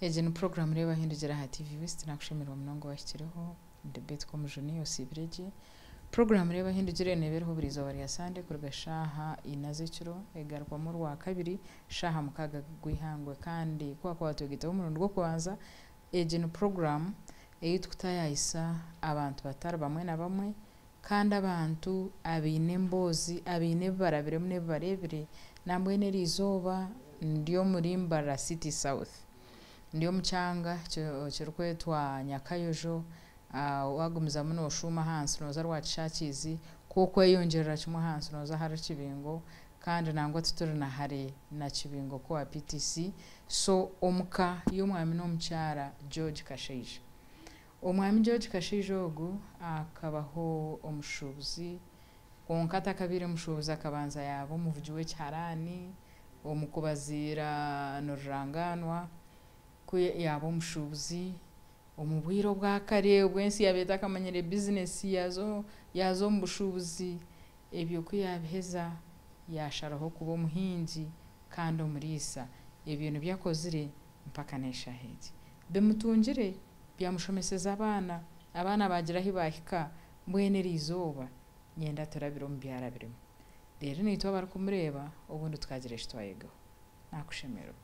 Egi ni puroguraamu Reeba Hindukira aha TV West nakushemererwa munonga owahikireho ndi Betty Komujuni osiibire gye. Puroguraamu Reeba Hindukira neeba eriho buri izooba rya Sande kuruga shaaha ina z'ekiro egarukwamu orwakabiri shaaha mukaaga gw'eihangwe kandi ku wakuba watwegaitaho omurundi gw'okubanza egi ni puroguraamu ei turikutaayaayisa abantu batari bamwe na bamwe kandi abantu abaine emboozi abaine ebi barabiremu n'ebi bareebire nambwenu eriizooba ndi omuri Mbarara City South. Ndi omu kyanga kirikwetwa Nyakayojo waagumizamu nooshuuma ahansi nooza Rwakishakiizi, ku okweyongyerera kimwe ahansi nooza ahari Kibingo kandi nangwa tituri na hare na Kibingo ku owa PTC. So omuka y'omwami n'omukyara George Kashaija. Omwami George Kashaija ogu akabaho omushuubuzi kwonka atakabaire mushuubuzi akabanza yaaba omuvugi w'ekiharaani, omu kubaziira ni rurangaanwa, ku yaaba omushuubuzi omu bwire obwa kare obu ensi yaabaire etakamanyire bizinesi yaaza omu bushuubuzi, ebyo ku yaabiheza yaasharaho kuba omuhingi kandi omuriisa. Ebyo nibyo akozire mpaka n'eshaaha egi. Bimutungire, byamushomeseza abaana, abaana baagira ahi baahika, mbwenu eriizooba niinyenda turabire omu bi arabiremu. Reero naitwe abarikumureeba obundi tukagira eki twayegaho. Nakushemererwa.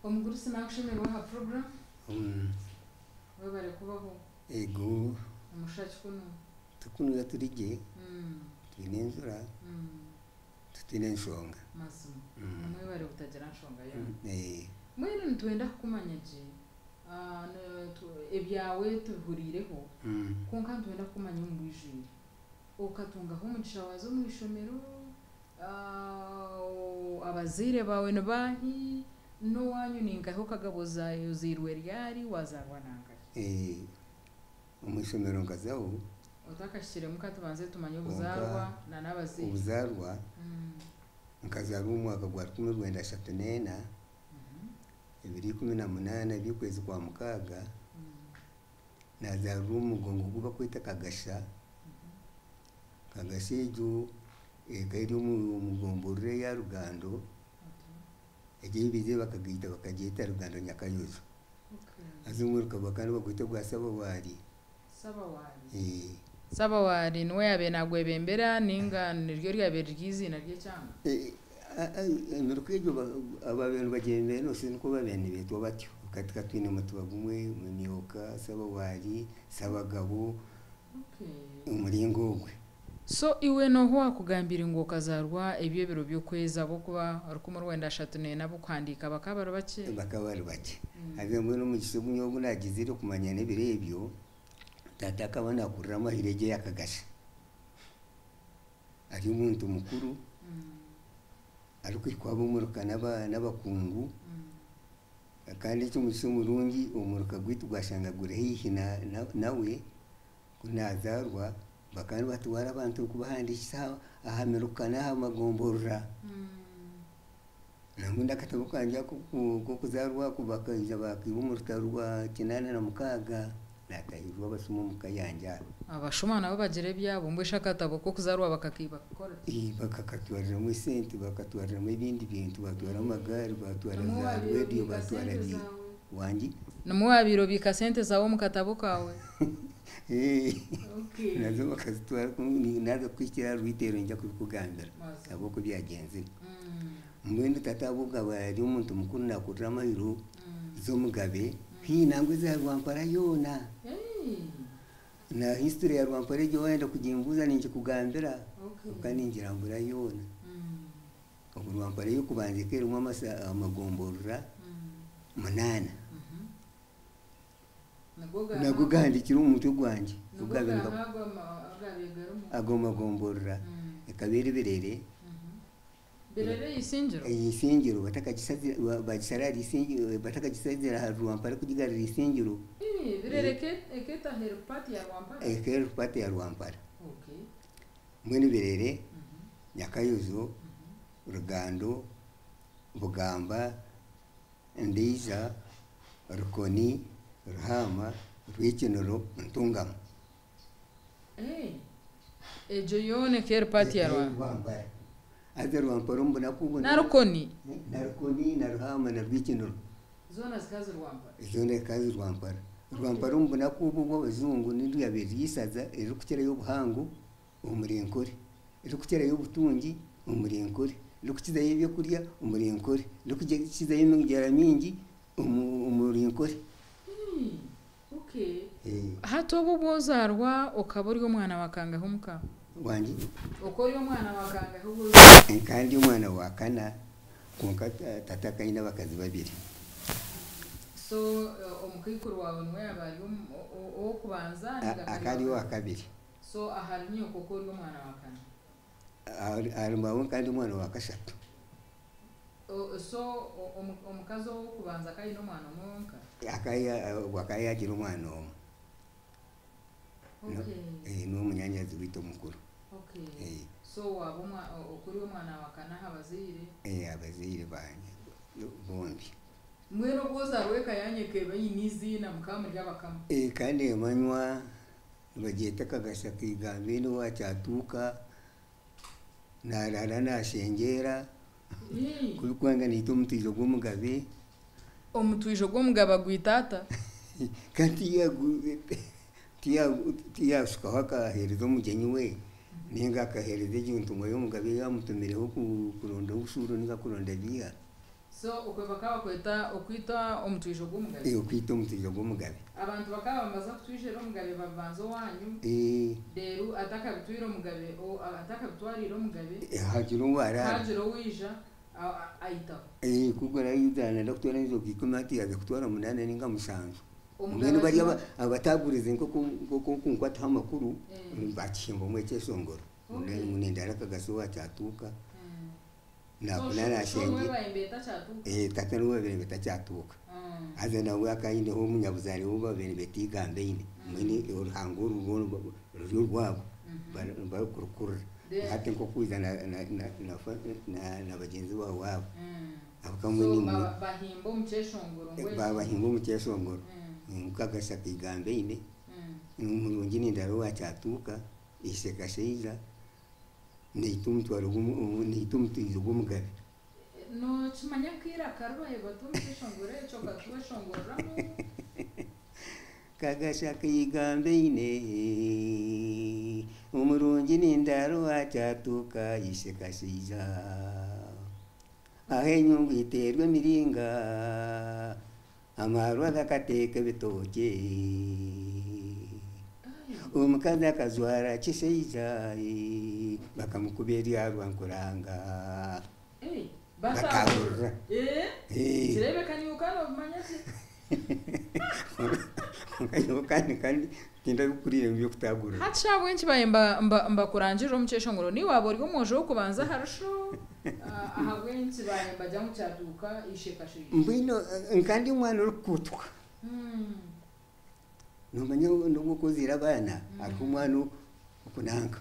Omugurusi nakushemererwa aha puroguraamu. Webare kubaho. Ego. Omushaki kunu. Tukunuga turi gye, twine enjura, tutiine nshonga. Mazima. Mwebare butagira nshonga yoona. Mbwenu nitwenda kukumanya gye, ebyawe tubihuriireho, kwonka nitwenda kukumanya omu bwijwire. Okatungaho omugisha waaza omu ishomero, abazaire baawe ni baahi, n'owaanyu ni nkahi okagaba ozairwe ryari, waazaarwa na nkahi? Omu ishomero nkazaho. Otakahikiremu ka tubanze tumanye obuzaarwa n'abazaire. Obuzaarwa, nkazaarwa omu mwaka gwa 1934, ebiro 18 by'okwezi kwa mukaaga, naazaarwa omu mugongo ogu barikweta Kagasha. Kagasha egyo ekaba eri omu gomborora eya Rugando, egyo ei baizire bakagiita bakagyeta Rugando Nyakayojo. Haza omuruka bakaba nibagweta ogwa Sabawaari. Sabawaari. Sabawaari niwe yaabaire naagwebembera nainga niryo ryabaire riri eiziina ry'ekyanga? Emiruka egyo ababaire nibagyebembera nooshusha nikwo babaire nibeetwa batyo. Hati ka twine Mutuba gumwe, Mumyoka, Sabawaari, Sabagabo, omuringo ogwe. So iwe nooha owaakugambiire ngu okazaarwa ebyo ebiro by'okwezi ahabw'okuba 1934 ab'okuhandiika bakaba bari bakye? Bakaba bari bakye. Haza mbwenu omugisha ogu nyowe ogu naagizire kumanya n'ebiro ebyo, tata akaba naakurira amahiro egyo eya Kagasha. Ari omuntu mukuru, arikuhikwaho ab'omuruka n'abakungu, kandi eky'omugisha omurungi omuruka gwaitu gwashanga guri haihi nawe, ku naazaarwa bakaba nibatwara abantu kubahandiikisa aha miruka n'aha magomborora. Nambwenu akatabo kangye ako k'okuzaarwa ako bakaija baakiiha omu rutaro rwa 86, naatahirirwa abashuma omu ka yangye aha. Abashuma nabo bagira ebyabo, mbwenu shi akatabo k'okuzaarwa bakakiiba kukora ki? Bakakatwariramu esente, bakatwariramu ebindi bintu, baatwara amagaari, baatwara za reediyo, baatwara bi wangi. Nimwo waabaire obiika sente zaawe omu katabo kaawe? Nazo bakazitwara naaza kuhikira aha rwiteero niinyija kubikugambira ahabw'oku byagyenzire. Mbwenu tata ahabw'okuba akaba ari omuntu mukuru naakurira amahiro z'omugabe, haihi nangwa eza Rwampara yoona. Na history ya Rwampara egyo waayenda kugimbuuza niingikugambira kwonka ningirambura yoona. Obu Rwampara ey'okubanza ekaba erimu amagomborora munaana. Nago gahandiikire omu mutwe gwangye. Ago magomborora ekaba eri Birere. Birere eisingiro? Eisingiro bagisara ahari Isingiro batakagisazire ahari Rwampara kugigarura Isingiro. Birere eketa aheeru paati ya Rwampara? Eka eri paati ya Rwampara. Mbwenu Birere, Nyakayojo, Rugando, Bugamba, Ndeija, Rukoni, Ruhaama, Rwekiniro, Ntungamo. Egyo yoona eka eri paati ya Rwampara? Rwampara. Haza Rwampara omu bunaku obu Na Rukoni? Na Rukoni na Ruhaama na Rwikiniro. Zoona zikaba ziri Rwampara? Zoona zikaba ziri Rwampara. Rwampara omu bunaku obu obw'abajungu niryo ryabaire riri eisaza eririkukirayo obuhango omuri Nkore, eririkukirayo obutungi omuri Nkore, eririkukizayo ebyokurya omuri Nkore, eririkukizayo emigyera mingi omuri Nkore. Okay. Hati obu obwozaarwa okaba ori omwana wa kangahi omuka? Wangi? Okaba ori omwana wa kangahi obu ozaarwa? Nkaba ndi omwana wa kana kwonka tata akaba aine abakazi babiri. So omukaikuru waawe niwe yaaba ari ow'okubanza ninga akaba ari owa kabiri? So ahari nyoko okaba ori omwana wa kana? Ahari maawe nkaba ndi omwana wa kashatu. So omukazi ow'okubanza akaba aine omwana omwe wenka? Akaba yaagira omwana omwe. N'omunyaanyazi waitu omukuru. So waaba okaba ori omwana wa kana aha bazaire? Abazaire bangye bombi. Mbwenu obu ozaarwa eka yaanyu ekaba eine eiziina mukaba muri abakama? Eka neemanywa nibagyeta Kagasha Kaigambe owa Kyatuuka, naaraara naashengyera, kurikwanga naita omutwijo gw'omugabe. Omutwijo gw'omugabe agwita ata? Kandi tiyashukaho akaheereza omugyenyi we, ninga akaheereza egyo ntumwa y'omugabe ei amutumireho kuronda obushuuro ninga kuronda ebiiha. So okwe bakaba bakweta okwita omutwijo gw'omugabe? Okwita omutwijo gw'omugabe. Abantu bakaba babanza kutwijera omugabe babibanza owaanyu, reero atakabitwire omugabe, atakabitwariire omugabe, Hagira ou araara. Hagira owaija aitaho. Ku araija nayenda kutwara enjoka ikumi hati yaaza kutwara munaana ninga mushanju. Mbwenu bari abatagurize nk'okunkwataho amakuru bakihimbamu ekyeshongoro ngu nindara Kagasha owa Kyatuuka nakuna nashengye tata niwe babaire nibeeta Kyatuuka haza nawe akaba aineho omunyabuzaare we ou babaire nibeeta Igambaine mbwenu oruhanga oru rwona ruri orwabo barikurukurira hati nk'okwija na bagyenzi baawe abo. Babahimba omu kyeshongoro ngu Kagasha Kaigambaine murungi nindara owa Kyatuuka ishe Kashaija naita omutwaro naita omutwijo gw'omugabe. Nookimanya nk'eiraka ribaire bati omu kyeshongoro ekyo okatweshongoreramu? Kagasha Kaigambaine omurungi nindara owa Kyatuuka ishe Kashaija ahu enyungu eteerwa emiringa amarwa gakateeka ebitookye omukazi akajwara kishaija bakamukuba erya Rwankuranga bakahurira. Kireebeka niiwe okaba noobimanya gye. Kwonka nyowe kandi tindabikuriire mu by'okutaagurira. Hati shi ahabw'enki baabaire nibakurangirira omu kyeshongoro? Niiwe waaba ori omwojo w'okubanza ahari sho? Ahabw'enki baabaire nibagira ngu kyatuuka ishe kashaija? Mbwenu nka ndi omwana orikukuutuka. Noomanya n'obu orikuba ozaire abaana, hariho omwana okunanka.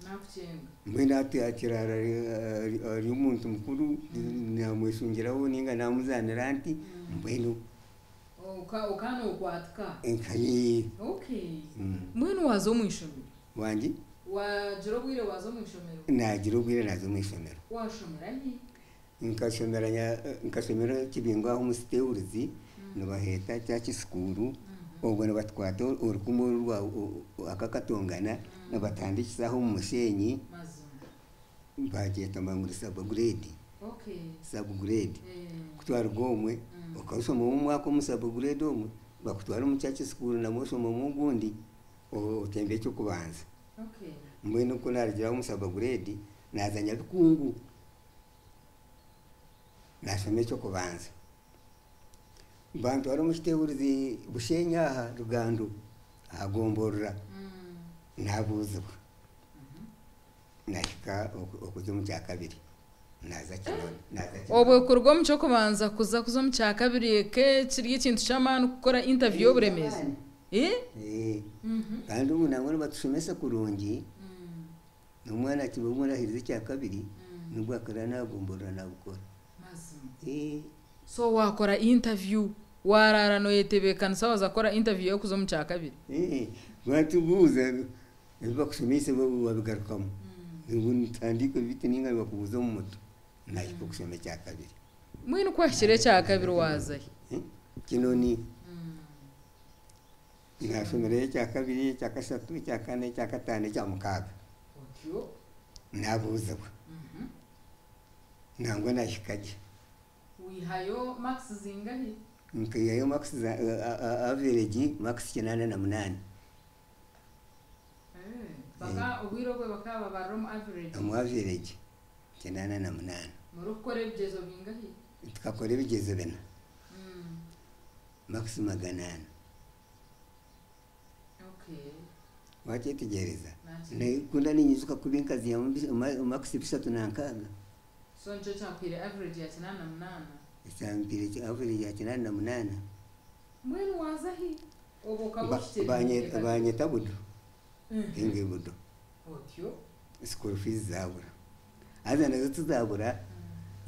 Naakukyenga. Mbwenu hati akiraara ari omuntu mukuru, naamweshungiraho ninga naamuzaanira nti, mbwenu. Okaba nookwatika? Nka. Okay. Mbwenu waaza omu ishomero? Wangi? Waagira obwire waaza omu ishomero? Naagira obwire naaza omu ishomero. Waashomera hi? Nkashomera Kibingo aho omu Sitehurizi nibaheeta Church School, obwo nibatukwata orukumu oru akakatongana nibatandikisa aho omu musheenyi bagyeta ngu ni sub grade, sub grade. Ku twaruga omwe okashomamu omwaka omu sub grade omwe bakutwara omu Church School namwo oshomamu ogundi otemba eky'okubanza. Mbwenu ku naarugire aho omu sub grade naaza Nyabikungu naashoma eky'okubanza. Bantwara omu kitehurizi Bushenyi aha Rugando aha gomborora naabuuzibwa nahika okuza omu kyakabiri naaza Kinoni. Obwe kuruga omu ky'okubanza kuza kuza omu kyakabiri eke kiri ekintu ky'amaani kukora interview y'oburemeezi. Kandi obu nangwa nibatushomesa kurungi, n'omwana akiba obumwe araherize ekyakabiri nibwo akira naagomborora naabukora. So waakora interview, waaraara nooyetebeekanisa waaza kukora interview y'okuza omu kyakabiri? Batubuuza ebi bakushomeise wabigarukamu. Ngu nitandika ebiti ninga nibakubuuza omu mutwe. Nahika okushoma ekyakabiri. Mbwenu ku wahikire ekyakabiri waazahi? Kinoni. Naashomereyo ekyakabiri, ekyakashatu, ekyakana, ekyakataano, ekyamukaaga. Otyo. Naabuuzibwa. Nangwa naahika gye. Waihayo marks zingahi? Nkaihayo marks za average marks 88. Baka obwire obwe bakaba babarira omu average? Omu average 88. Murikukora ebigyezo bingahi? Tukakora ebigyezo bina. Marks 400. Okay. Wakyetegyereza? Kunda ninyijuka kubi nkazihamu marks 306. So nikyo kyakuhaire average ya 88? Ekyampaire average ya 88. Mbwenu waaza hi? Obwo okaba ohikire. Banyeta Budo. Inga Budo. Otyo? School fees zabura. Haza nazo tizabura,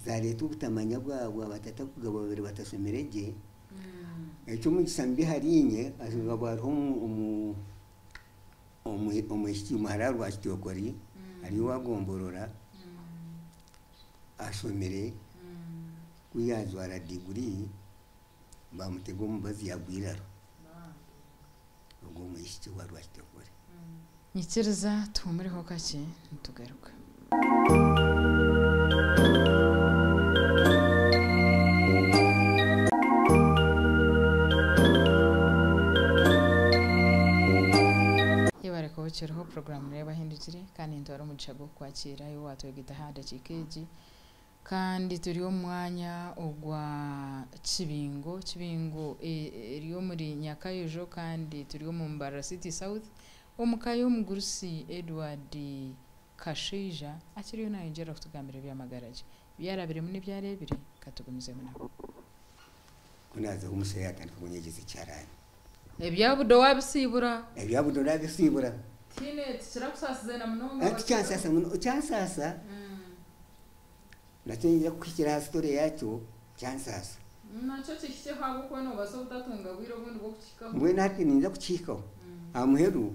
zareeta obutamanya bwabo abatata kugaba babiri batashomire gye. Eky'omugisha mubi ahariinye, hakaba hariho omwishiki muhara wa Rwakityokori, ari owa Gomborora, ashomire, ku yaajwara diguri, bamutega omubazi yaagwa eiraro. Ogwo omwishiki owa Rwakityokori. Nyikiriza tuhumureho kakye nitugaruka. Yebare kuba okiriho puroguraamu Reeba Ahindukire kandi nitwara omugisha gw'okukwakira iwe waatwegeta aha dakiika egi kandi turi omu mwanya ogwa Kibingo. Kibingo eri omuri Nyakayojo kandi turi omu Mbarara City South omu ka y'omugurusi Edward Kashaija akiriyo nayongyera kutugambira eby'amagara gye. Ebi yaarabiremu n'ebi areebire katugumizemu nabo. Ku naazaho omushaija yaatandika kunyegyesa ekiharani. Ebya Budo waabisiibura? Ebya Budo naabisiibura. Tihaine tikirakusaasize na munonga? Tikyansaasa munonga, kyansaasa nakyo niinyija kukuhikira aha story yaakyo, kyansaasa. Nakyo kihikyeho ahabw'okuba noobaasa obutatunga bwire obundi bw'okukihikaho. Mbwenu hati niinyija kukihikaho. Aha muheru,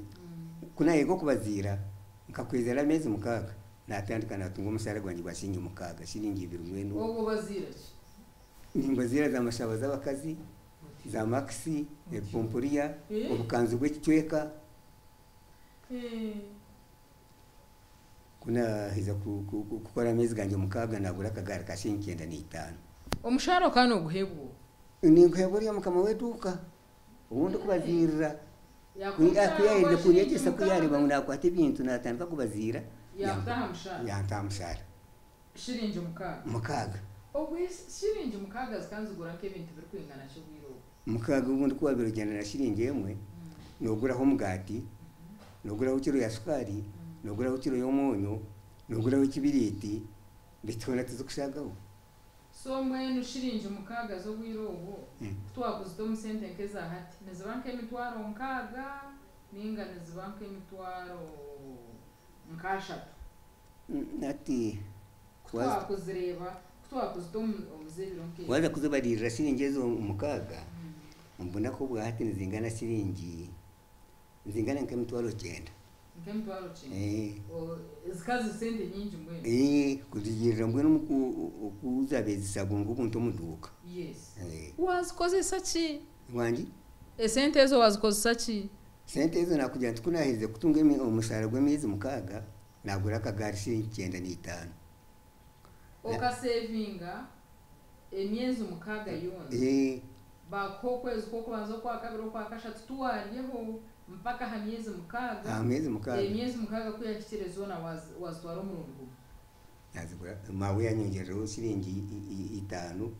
ku naahika okubaziira, nkakwezera ameezi 6, naatandika naatunga omushaara gwangye gwa shilingi 6, shilingi ibiri mbwenu. Obwo obaziira ki? Nimbaziira za mashaba z'abakazi, za makisi, ebipompuriya, obukanzu bw'ekicweka. Ku naaheza kukora ameezi gangye 6 naagura akagaari ka shilingi 95. Omushaara okaba nooguheebwa oha? Ninguheebwa oriya mukama w'eduuka ou ndikubaziirira. Ku yaaherize kunyegyesa ku yaareeba ngu naakwata ebintu naatandika kubaziira, yanta aha mushaara. Shilingi 6? 6. Obwo shilingi 6 zikaba nizigura nk'ebintu birikwingana ki obwire obwo? 6 obundi ku waabaire ogyenda na shilingi emwe, nooguraho omugaati, nooguraho kiro ya shukaari, nooguraho kiro y'omwonyo, nooguraho ekibiriiti, beitu hoona tizikushagaho. So mbwenu shilingi 6 z'obwire obwo ku twakuzita omu sente nk'eza hati, niziba nk'emitwaro 60 nainga niziba nk'emitwaro nk'ashatu? Hati Ku twakuzireeba, ku twakuzita omu z'ebiro nk'ebyo. Waaza kuzibariirira shilingi ezo 6, omu bunaku obwa hati nizingana shilingi, nizingana nk'emitwaro 9. Nk'emitwaro 9? Zikaba ziri sente nyingi mbwenu? Kurugiirira mbwenu oku zaabaire zishabwa obuntu omu duuka. Yes. Waazikozesa ki? Wangi? Esente ezo waazikozesa ki? Sente ezo naakugira nti ku naaherize kutunga omushaara gw'emyezi 6, naagura akagaari shilingi 95. Okaseevinga emyezi 6 yoona? Baakuha okwezi kw'okubanza, okwakabiri, okwakashatu, tiwaaryaho mpaka aha myezi 6. Aha myezi 6. Emyezi 6 ku yaahikire zoona waazitwara omurundi gumwe? Naazigura, maawe yaanyongyerereho shilingi 5.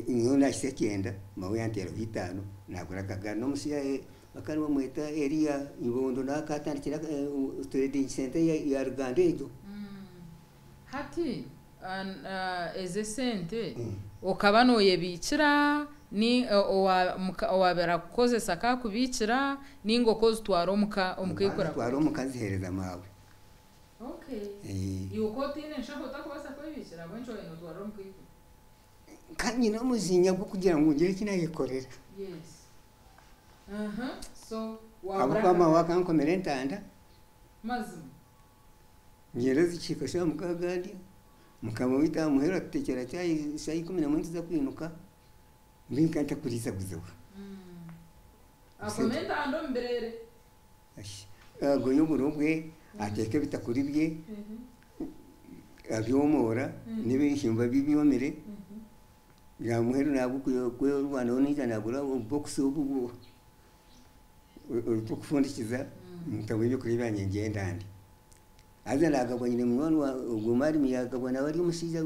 Nyowe naahitsya 9, maawe yanteeraho 5, naagura akagaari. N'omushaija bakaba nibamweta Eliya Ibondo nawe akatandikira trading centre ya Ruganda egyo. Hati ezo esente okaba nooyebiikira, owaabaire akukozesa akaakubiikira, nainga okozitwara omuka omukaikura? Nzitwara omuka nziheereza maawe. Okay. Iwe okaba otaine nshaho otarikubaasa kwebiikira ahabw'enki waabaire nootwarira omukaikuru? Nka nyine omujinya gw'okugira ngu ngire eki naayekorera. Yes. So, Ahabw'okuba maawe akankomera entanda. Mazima. Ngyenda zikihika shaaha 6 ndya, mukama waitu aha muheru atutekyera chai shaaha 11 tuza kwinuka, mbwenu nka ntakuriisaguzibwa. Akoma entanda omu bireere. Agoya oburo bwe, ateeka ebitakuri bye, abyomoora n'ebihimba bye byomire, namuheru nabwo naija nagura obubokisi obu obukufundikiza, ntamu ebyokurya byangye ngyenda ndya. Haza nagabwa nyine munywani ogwo mwarimu yagabwa nawe ari omushaija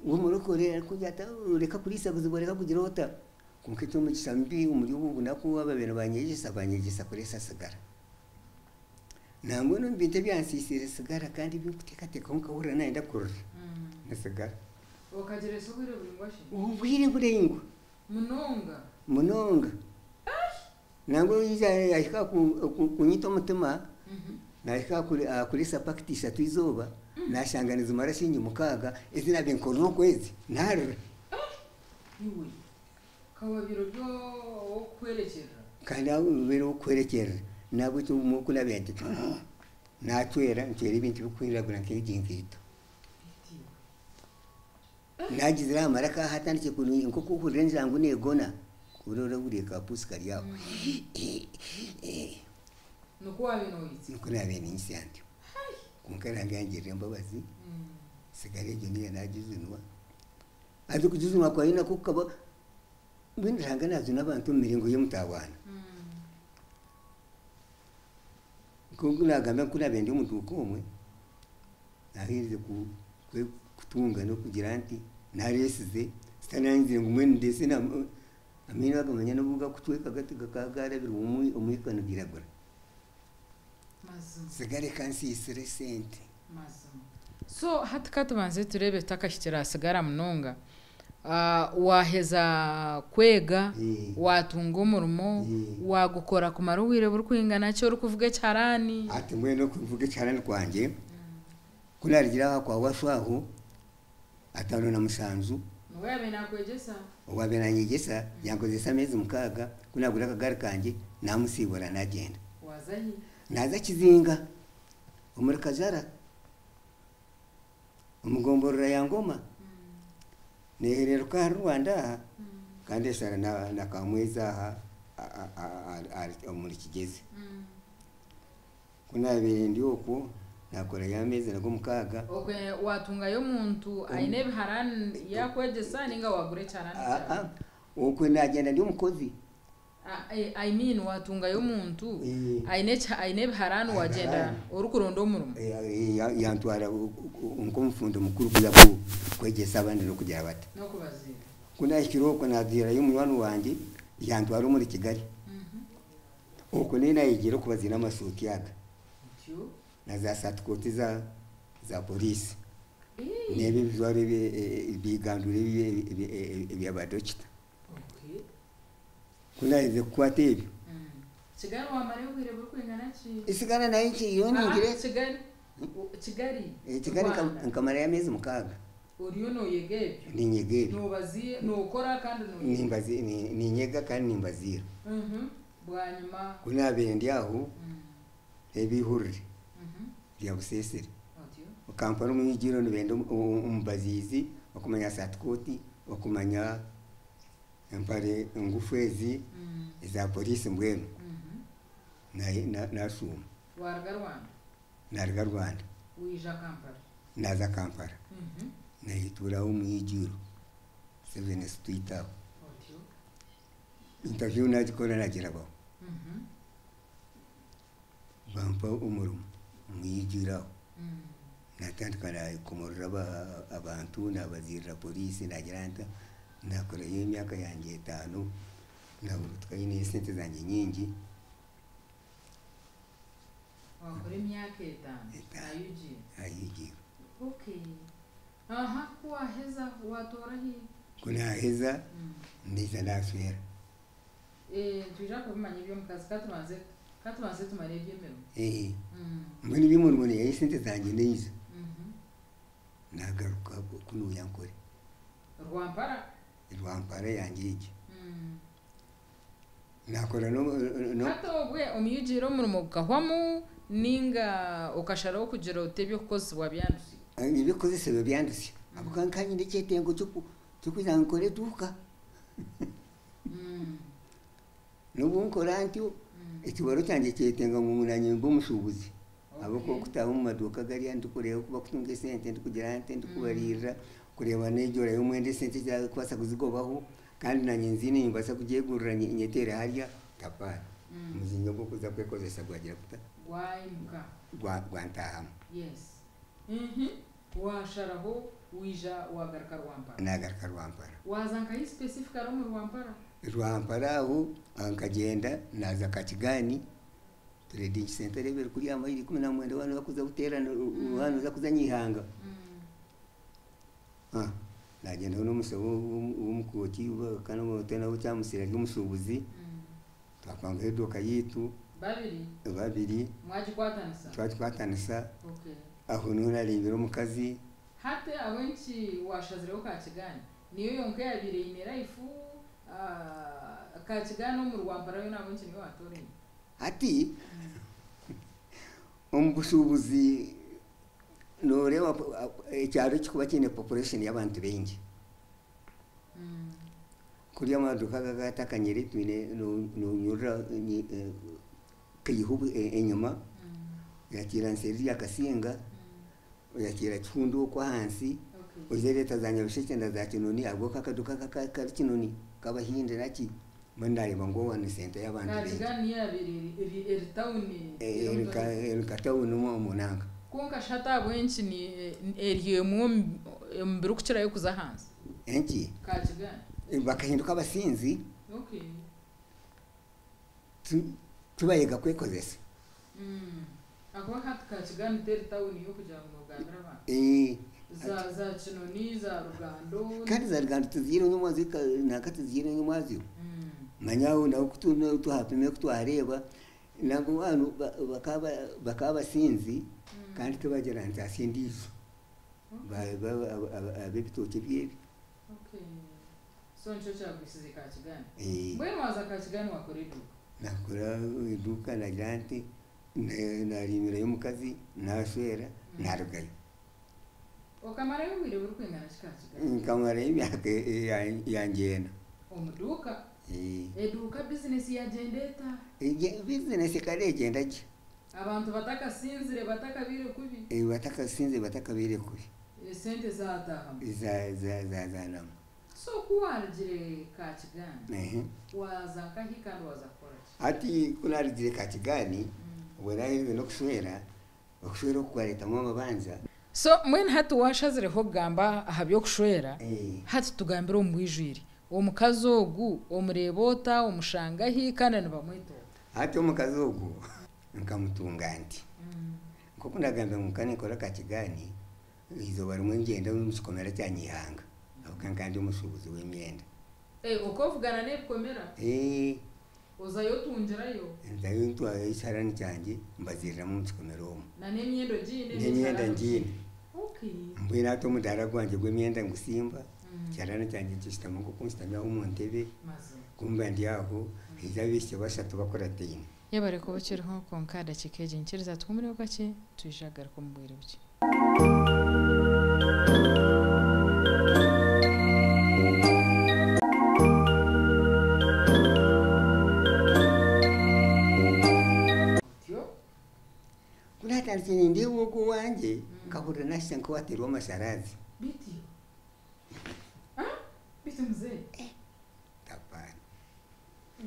w'omurokore arikugira ati reka kuriisaguzibwa reka kugira ota. Kwonka eky'omugisha mubi omuri obu bunaku ababaire nibanyegyesa banyegyesa kureesa sigara. Nambwenu omu bintu ebyansiisire sigara kandi ebindikuteekateekaho nkahurira nayenda kurira ni sigara. Okagireesa obwire buraingwa shi? Obwire buraingwa. Munonga? Munonga. Nangwa oija yahika aha kunyita omutima, nahika aha kureesa pakiti ishatu eizooba, nashanga nizimara shiringi 6 ezi naabaire nkorera okwezi, naarira. Iwe, ka wabaire ori ow'okuhwerekyerera. Kandi obaire ow'okuhwerekyerera, nahabwekyo obumwe oku naabaire nti naacwera, ncwera ebintu birikwiragura nk'egi nkaito. Nagizire aha maraka hatandikire nk'oku ohurira enjangu neegona, oraba ohuriire ka pusi kari aho. Nikwo wabaire noyitsya? Nikwo naabaire ninyitsya ntyo. Kwonka Ruhanga yangirira embabazi, sigara egyo niyo naagijunwa. Haza okugijunwa kwayo nakwo kukaba, mbwenu Ruhanga naajuna abantu omu miringo y'omutawaana. Nk'oku nagamba nku naabaire ndi omu duuka omwe, naaherize kutunga n'okugira nti nareesize, sitanangire ngu mbwenu ndeese amaino agamanya n'obu gakucweka gati gakaba garabirwe omwika nigiragura. Sigara ekansiisira esente. So hati katubanze tureebe tutakahikire aha sigara munonga. Waheza kwega, watunga omurimo, wagukora kumara obwire burikwingana ki orikuvuga ekiharani? Hati mbwenu okuvuga ekiharani kwangye, ku naarugire aha kwa Wasu aho, 57. Niwe yaabaire naakwegyesa? Owaabaire nanyegyesa, yankozesa ameezi 6, ku naagura akagaari kangye, naamusiibura naagyenda. Waaza hi? Naaza Kizinga, omuri Kajara, omu gomborora ya Ngoma. Neehereeruka ahari Rwanda aha, kandi eshara na Kamwezi aha omuri Kigezi. Ku naabaire ndi okwo, naakorayo ameezi nago 6. Okwe watungayo omuntu aine ebiharani yakwegyesa ninga wagura ekiharani kyawe? Okwe naagyenda ndi omukozi. I mean watungayo omuntu aine aine ebiharani wagyenda orikuronda omurimo? Yantwara nk'omufundi mukuru kuza kwegyesa abandi n'okugira bata. N'okubaziira. Ku naahikire okwo naaziirayo munywani wangye, yantwara omuri Kigali. Okwo niyo naayegyera okubaziira amasuuti aga na za saatikooti za poriisi n'ebi ebijwaro ebiganduro eby'abadokita. Ku naaherize kukwata ebyo. Kigali wamarayo obwire burikwingana ki? Sigara nayo nkiiyo ningire. Kigali. Kigali. Kigali nkamarayo ameezi 6. Oriyo nooyega ebyo? Niinyega ebyo. Noobaziira, nookora kandi nooyega? Niinyega kandi nimbaziira. Bwanyima? Ku naabaire ndi aho, ebihurire rya Buseesere. Kampala omu Ijiro nibenda omubaziizi okumanya saatikooti, okumanya empare ngufu ezi eza poriisi mbwenu. Naashuuma. Waaruga Rwanda? Naaruga Rwanda. Waija Kampala? Naaza Kampala. Nayetuuraho omu Ijiro, 7 Street aho. Interview naagikora naagirabaho. Bampa omurimo omu Ijiro aho. Natandika naakomorora abantu, naabaziirira poriisi, naagira nta, naakorayo emyaka yangye 5, naaburutukayo n'esente zangye nyingi. Wakora emyaka 5 5. Ayugiire? Ayugiire. Okay. Aha, ku waheza watoora hi? Ku naaheza, naija naashwera. Nitwija kubimanya eby'omukazi katubanze katubanze tumare eby'emirimo. Mbwenu eby'omurimo niihayo esente zangye naija. Naagaruka kunuuya nkore. Rwampara? Rwampara yangye egi. Naakora no Hati obwe omuyugiire omurimo gukahwamu Ninga okasharaho kugira oti eby'okukozesibwa byandusya? Eby'okukozesibwa byandusya ahabw'okuba nkaba nyine ekyetengo ky'okugira ngu nkore eduuka. N'obu nkora ntyo, ekibaro kyangye kyetenga ngu naanye mbe omushuubuzi ahabw'okuba okutaaha omu maduuka gariya ndikureeba oku bakutunga esente ndikugira nte ndikubariirira kureeba neegyora y'omwenda esente ezi arikubaasa kuzigobaho kandi naanye nziine nimbaasa kugyegurira nyeteere hariya tapaana. Omujinya ogw'okuza kwekozesa gwagira guta? Gwaimuka. Gwantaahamu. Yes. Waasharaho waija waagaruka Rwampara? Naagaruka Rwampara. Waaza nkahi specifically omu Rwampara? Rwampara aho nkagyenda naaza Kakigani, trading centre reeba eri kuriya aha mayiro 19 waaba nooza kuza Buteera waaba nooza kuza Nyaihanga. Naagyendaho n'omushaho w'omukooti kandi nawe Kyamusire ari omushuubuzi, twapangaho eduuka yaitu. Babiri? Babiri. Mwagikwatanisa? Twagikwatanisa. Aho niho naareebire omukazi. Hati ahabw'enki waashazireho Kakigani? Niyo yonka eyaabaire eine life? Kakigani omu Rwampara yoona ahabw'enki niyo waatooraine? Hati omu bushuubuzi nooreeba ekyaro ekirikuba kiine population y'abantu baingi. Kuriya amaduuka aga agatakanyire twine noonyurura kaiha enyima, oyakiira nseeri ya Kasinga, oyakiira Kihundu okwo ahansi, oza oreeta za Nyabushekye na za Kinoni ahabw'okuba akaduuka aka kari Kinoni k'abahindi naki, mbwenu naareeba ngu owa ni sente y'abantu baingi. Kakigani niyo yaabaire eri tawuni eri nka tawuni omu nanka. Kwonka shi hati ahabw'enki eri emwe omu birikukirayo kuza ahansi? Enki? Kakigani. Bakahinduka abasinzi. Tibayega kwekozesa. Ahakuba hati Kakigani teri tawuni y'okugira ngu noogambira abantu. Za Kinoni, za Rugando. Kandi za Rugando tiziine nyomwazyo nanka tiziine nyomwazyo. Manya aho naho ku tuhapima ku twareeba nangwa abantu bakaba abasinzi kandi tibagira ntaasya endiijo. Ab'ebitookye byebi. So nikyo kyagwisize Kakigani. Mbwenu waaza Kakigani waakora eduuka? Naakora eduuka naagira nti naariimirayo omukazi naashwera naarugayo. Okamarayo obwire burikwingana ki Kakigani? Nkamarayo emyaka yangye ena. Omu duuka? Eduuka bizinesi yaagyenda eta? Bizinesi ekaba neegyenda gye. Abantu batakasinzire batakabaire kubi? Batakasinzire batakabaire kubi. Esente zaataahamu? Zaanamu. So ku waarugire Kakigani, waaza nkahi kandi waaza kukora ki? Hati ku naarugire Kakigani, obwo naaherize n'okushwera, okushwera okwo kwareetamu amabanja. So mbwenu hati waashazireho kugamba aha by'okushwera, hati tugambire omu bwijwire. Omukazi ogu omureeba ota, omushanga hi kandi nibamweta ota? Hati omukazi ogu nkamutunga nti. Nk'oku naagambire ngu nkaba ninkora Kakigani, eizooba rimwe ngyenda omu kikomera kya Nyaihanga ahabw'okuba nkaba ndi omushuubuzi w'emyenda. Okovugana n'ebikomera? Ozayo otungirayo? Nzayo ntwarayo ekiharani kyangye mbaziiriramu omu kikomera omwo. Na n'emyenda ogiine? N'emyenda ngiine. Mbwenu hati omudaara gwangye gw'emyenda ngusimba, ekiharani kyangye nkishutama nk'oku nshutami aho omu ntebe, kumbe ndi aho haija abaishiki bashatu bakurataine. Yebare kuba okiriho kwonka aha dakiika egi nyikiriza tuhumureho kakye twije kugaruka omu bwire bukye. Ku naatandikire nindeeba ogwo owangye, nkahurira naashusha nk'owaateerwa amasharazi. Bityo. Beitu muzeeyi. Tapaana.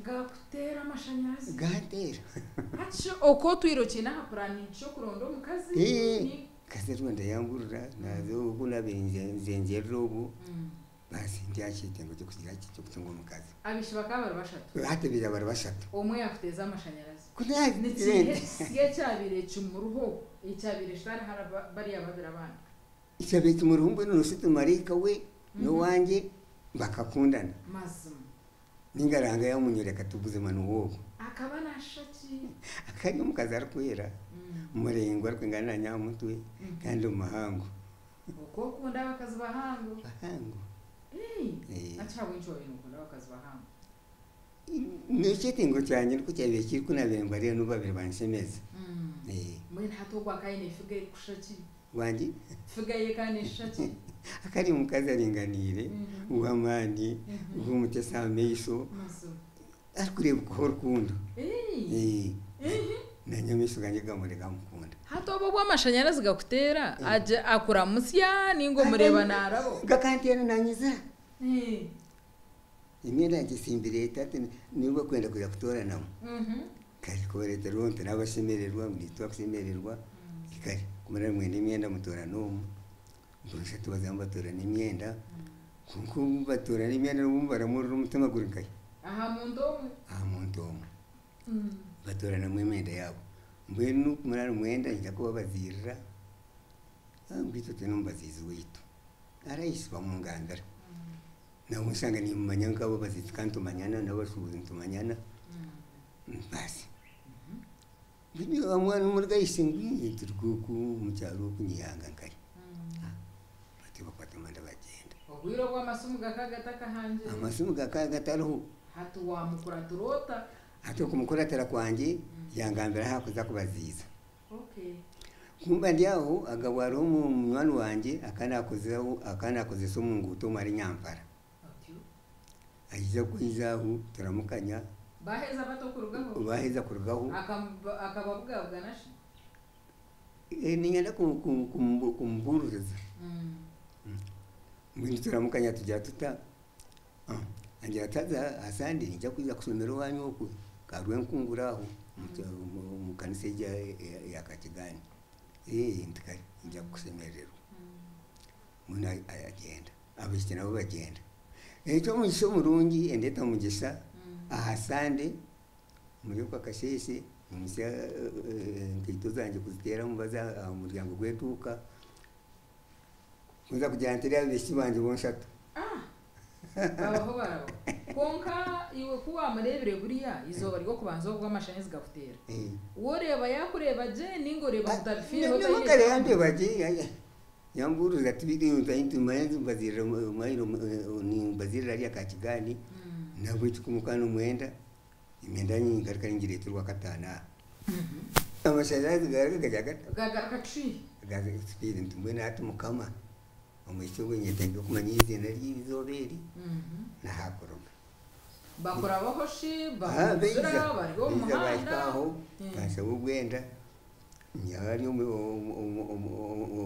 Gaakuteera amashanyarazi? Ganteera. Hati shi oku otwire okiine aha puraani ky'okuronda omukazi? Mukazi aronda yangurira, naaza obu naabaire nzengyerera obu, baasi ndi aha kyetengo ky'okugira ki, ky'okutunga omukazi. Abaishiki bakaba bari bashatu? Hati baija bari bashatu. Omwe yaakuteeza amashanyarazi? Ku naagiire Ni kiiha ekisya ekyabaire kimuriho ekyabaire kitari hari bariya babiri abandi? Ekyabaire kimuriho mbwenu nooshusha oti maraika we n'owangye bakakundana. Mazima. Ninga Ruhanga yaamunyoreka ati buzima niwe ogwo. Akaba naashusha ki? Akaba ari omukazi arikwera, muraingwa arikwingana naanye aha mutwe kandi muhango. Oku okunda abakazi bahango? Bahango. Hati ahabw'enki wabaire nokunda abakazi bahango? N'ekyetengo kyangye nikwo kyabaire kiri ku naabaire mbareeba n'obu baabaire banshemeza. Mbwenu hati ogwo akaba aine figa erikushusha ki? Wangi? Figa ye ekaba neeshusha ki? Akaba ari omukazi aringaniire, w'amaani, w'omuteesa aha maisho, arikureebekaho rukundo. Naanye amaisho gangye gaamureba gaamukunda. Hati obwo obu amashanyarazi gakuteera, akuramutsya nainga omureeba naarabaho? Gakanteera naanyizira. Emyenda yangye esimbire ata nibo barikwenda kwija kutooranamu. Kare kubareetera nti nabashemererwa ngu naitwe twakushemererwa, kare ku muraabe nimwenda emyenda mutoorane omu, bonshatu bazamu batoorana emyenda, kwonka obu batoorana emyenda nabwo baramurira omutima guri nkahi? Aha muntu omwe. Aha muntu omwe. Batooranamu emyenda yaabo. Mbwenu ku muraabe nimwenda niinyija kubabaziirira, ngu itwe twine omubaziizi waitu, arahisi bamungambira. Nabwo nshanga nimumanya nk'abo abaziizi kandi nitumanyana n'abashuubuzi nitumanyana, baasi. Omwana omuri gahisi ngu turi oku omu kyaro oku nyihanga nkahi. Batyo bakwata amanda bagyenda. Obwire obwo amasimu gakaba gatakahangire? Amasimu gakaba gatariho. Hati waamukuratira ota? Hati okumukuratira kwangye yangambira ahu arikuza kubaziiza. Ku mba ndi aho akaba hariho munywani wangye akaba naakozesa omu nguuto omu ari Nyampara. Aija kwija aho turamukanya. Baaheza bata okurugaho? Baaheza kurugaho. Akababugabugana shi? Niinyenda kumubuuririza. Mbwenu turamukanya tugira tuta, angira ati haza aha Sande niinyija kwija kushomera owaanyu okwe ka Rwenkungura aho omu kanisa egyo eya Kakiganda. Nti kare niinyija kukushemerererwa. Mbwenu agyenda, abaishiki nabo bagyenda. Eky'omugisha omurungi endeeta omugisha aha Sande omuri okwo akasheeshe nyimutsya enkaito zangye kuziteera omubazi aha muryango gw'eduuka, ku nza kugira nti reeba abaishiki bangye bonshatu. Babaho barabaho. Kwonka iwe ku waamureebire buriya eizooba ry'okubanza obwo amashanyarazi gakuteera, woreeba yaakureeba gye nainga oreeba ngu tabifiireho taine eki Yandeeba gye, yambuuriza ati manya nimbaziirira hariya Kakigani, nahabwekyo ku murikuba nimwenda, emyenda ningaruka ningireeta orwakataano aha. Amashanyarazi garuka gagira gata? Gagaruka cwi. Garuka nti mbwenu hati Mukama, omwishiki ogwo ninyetenga kumanya eiziina rye eizooba eri n'ahakuruga. Bakurabaho shi? Bakuzira bari omu Baija muhanda? bahika aho banshaba obwenda, nyihaho hariya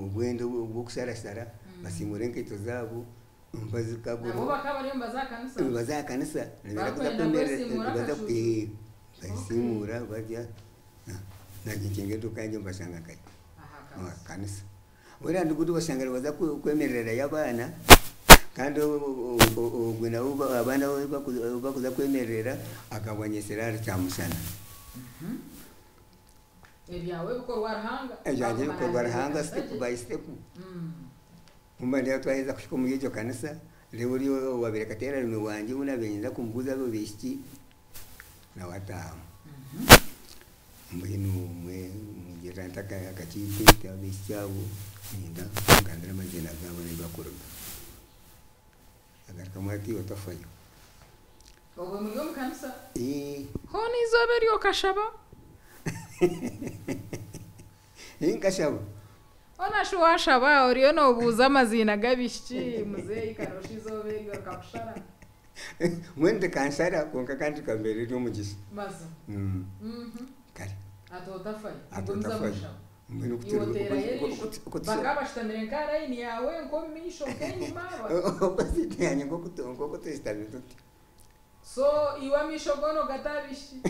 obwenda obw'okusharashara, basiimuura enkaito zaabo, Nabo bakaba bariyo nibaza aha kanisa? Nibaza aha kanisa. Barikwenda kwesiimuura akacuucu? Basiimuura barya, naanye nkinga eduuka yangye mbashanga nkahi? Aha Aha kanisa. Buriya nigundi obashanga nibaza kwemererayo abaana, kandi ogwe nawe abaana abu barikuza kwemerera akabanyesera ahari kyamushana. Ebyawe bikorwa Ruhanga. Ebyangye bikorwa Ruhanga step by step. Kumba ndeeba twaheza kuhika omuri egyo kanisa, reero oriya owaabaire kateerarume wangye ou naabaire ninza kumubuuza abo baishiki, nawe ataahamu. Mbwenu mugirira nti akakiiko nti abaishiki abo niinyenda ongambire amaziina gaabo n'ahu barikuruga. Agarukamu ati otafayo. Obwe muri omu kanisa? Hoona eizooba eryo okashaba? Nkashaba. Hoona shi waashaba oriyo noobuuza amaziina g'abaishiki muzeeyi karosha eizooba eryo rikakushara? Mbwenu rikanshara kwonka kandi rikambeera ery'omugisha. Mazima. Kare. Ati otafayo. Ati Gumizamu otafayo. oshaba. Mbwenu Iwe oteerayo eriisho. Bakaba bashutamire nk'aha layini yaawe nk'omu maisho nk'enyima. Opposite yangye nk'oku tushutami tuti. So iwe amaisho goona ogata aha baishiki?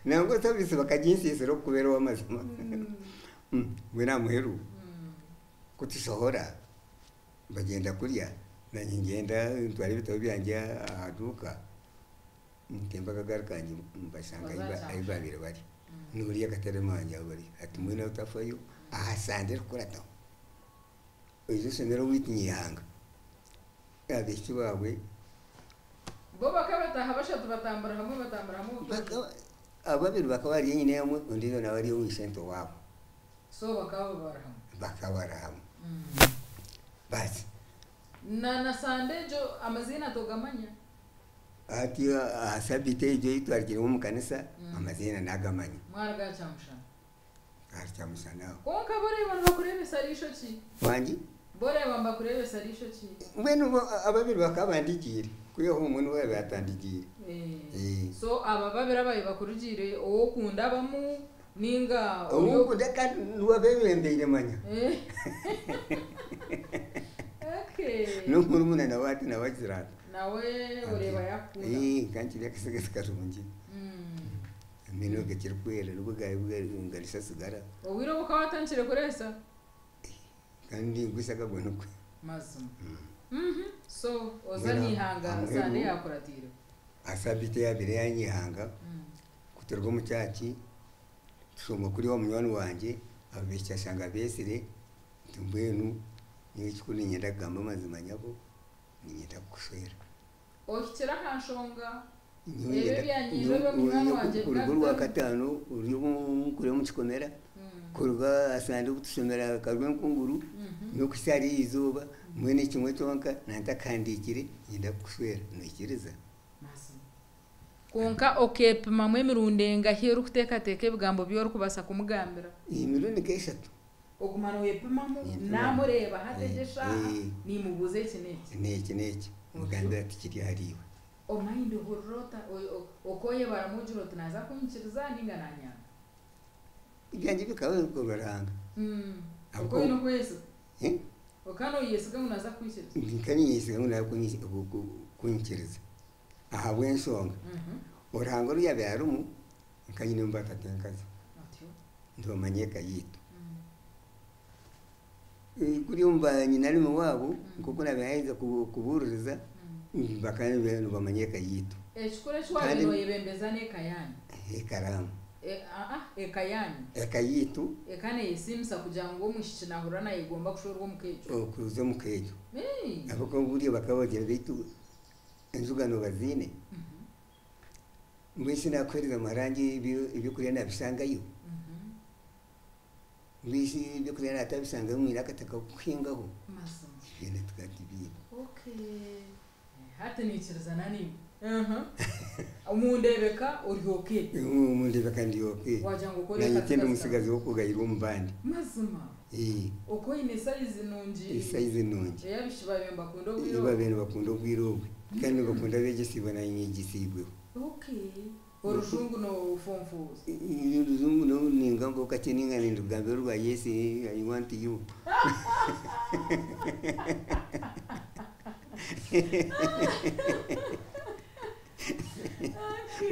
Nangwa service bakaginsiisira okukubeera ow'amazima. Mbwenu aha muheru ku tushohora bagyenda kurya naanye ngyenda ntwara ebitabo byangye aha duuka ntemba akagaari kangye mbashanga ahu baabaire bari. N'oriya akaterema wangye ahu bari ati mbwenu otafayo aha Sande erikukurataho oije oshomere owaitu Nyaihanga abaishiki baawe. Bo bakaba bataaha bashatu batambura hamwe batambura hamwe obutoosha? Ababiri bakaba bari enyina emwe ondiijo nawe ari owa ishento owaabo. So bakaba bari hamwe? Bakaba bari hamwe. Baasi. Na na Sande egyo amaziina togamanya? Hati aha sabiiti egyo ei twarugiremu omu kanisa, amaziina naagamanya. Mwaruga aha Kyamushana. Aha Kyamushana aho. Kwonka bo oreeba nibakureebesa riisho ki? Wangi? Bo oreeba nibakureebesa riisho ki? Mbwenu bo ababiri bakaba bandigiire, kwihaho omwe niwe yaabaire atandigiire. So aba babiri abaabaire bakurugiire ou okunda abamu nainga ori. Ou nkunda kandi niwe abeebembeire manya. Okay. N'omurumuna nawe ati nawe agira ati. Nawe oreeba yaakukunda. Ka nkiri akasigazi karungi. Amaino gakirikwera nibwo garisa tsigara. Obwire obu okaba watandikire kureesa? Kandi ningwisa akagwe nikwe. Mazima. So oza nyihanga Sande eyakuratiireho? Aha sabiiti eyabaire eyanyihanga, ku turuga omu church, tushoma kuriya owa munywani wangye, abaishiki ashanga beetsire, nti mbwenu nyowe ekikuru niinyenda kugamba amazima nyabo, niinyenda kukushwera. Ohikire aha nshonga, Ebyo ebyanyiirwe ebi munywani wangye Kuruga orwakataano ori omu omu kikomera, kuruga aha Sande obu tushomera aha Rwenkunguru n'okuhitsya ahari eri izooba, mbwenu ekimwe kyonka nantakahandiikire niinyenda kukushwera, noikiriza? Kwonka okeepimamu emirundi engahi orikuteekateeka ebigambo bi orikubaasa kumugambira? Emirundi nk'eshatu. Oguma nooyepimamu, naamureeba hati egi eshaaha niimubuuza eki n'eki. N'eki n'eki, mugambire ati kiri ahariiwe. Omayindi ohurira ota okoyebaramu ogira oti naaza kunyikiriza ninga nanyanga? Ebyangye bikaba bikorwa Ruhanga. Oka oyine okweyesiga? Okaba noyesiga ngu naaza kukwikiriza? Nkaba ninyesiga ngu naaza kunyikiriza ahabw'enshonga Ruhanga oru yaabaire arimu nkaba nyinemu baatatenkazi nibamanya eka yaitu. Kuri omu banyinarume waabo nk'oku naabaire naaheza kubuuririza, bakaba nibamanya eka yaitu. Ekikuru eki waabaire nooyebembeza n'eka yaanyu. Ekaraamu. Aa, eka yaanyu. Eka yaitu. Eka neeyesiimisa kugira ngu omwishiki naahurira naayegomba kushwerwa omu ka egyo. Okuza omu ka egyo. Ahabw'okuba buriya bakaba bagira beitu enjuga noobaziine? Mbwenu shi naakuheereza muhara wangye ebyokurya naabishangayo? Mbwenu shi ebyokurya naatabishangayo mwine akataka k'okuhingaho? Mazima. Byona tukaba tubiine. Okay. Hati niikirizana naiwe. Omu ndeebeka ori okay. Omu ndeebeka ndi okay. Waagira ngu okore Naanye eka tindi zikazika. mutsigazi w'okugayirwa omu bandi. Mazima. Okwo oine sayizi nungi. Esayizi nungi. Ei abaishiki baabaire nibakunda obwire Ei obwo. baabaire nibakunda obwire obwo. Kandi nibakunda abeegyesiibwe naanye nyegyesiibweho. Okay. Orujungu nofunfuuza. Orujungu ningambaho kakye ninga nindugambira orwa yes I want you.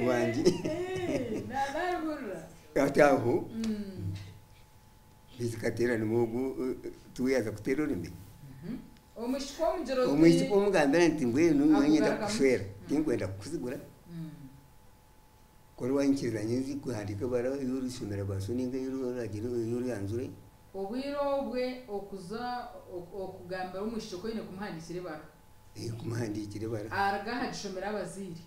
Wangi. Naruhurira. Hati aho beitu kateera nimwo ogu tiwe yaaza kuteera orurimi. Omwishiki omugira oti. Omwishiki omugambira nti mbwenu nyowe niinyenda kukushwera tinkwenda kukuzigura. Ku oriwanyikiriza nyowe nkuhandiike ebaruha ei orishomera baso ninga ei oragire ei oriyanjure. Obwire obwe okuza okugambira omwishiki oku oine kumuhandiikira ebaruha. Kumuhandiikira ebaruha. Aruga aha agishomera abazaire.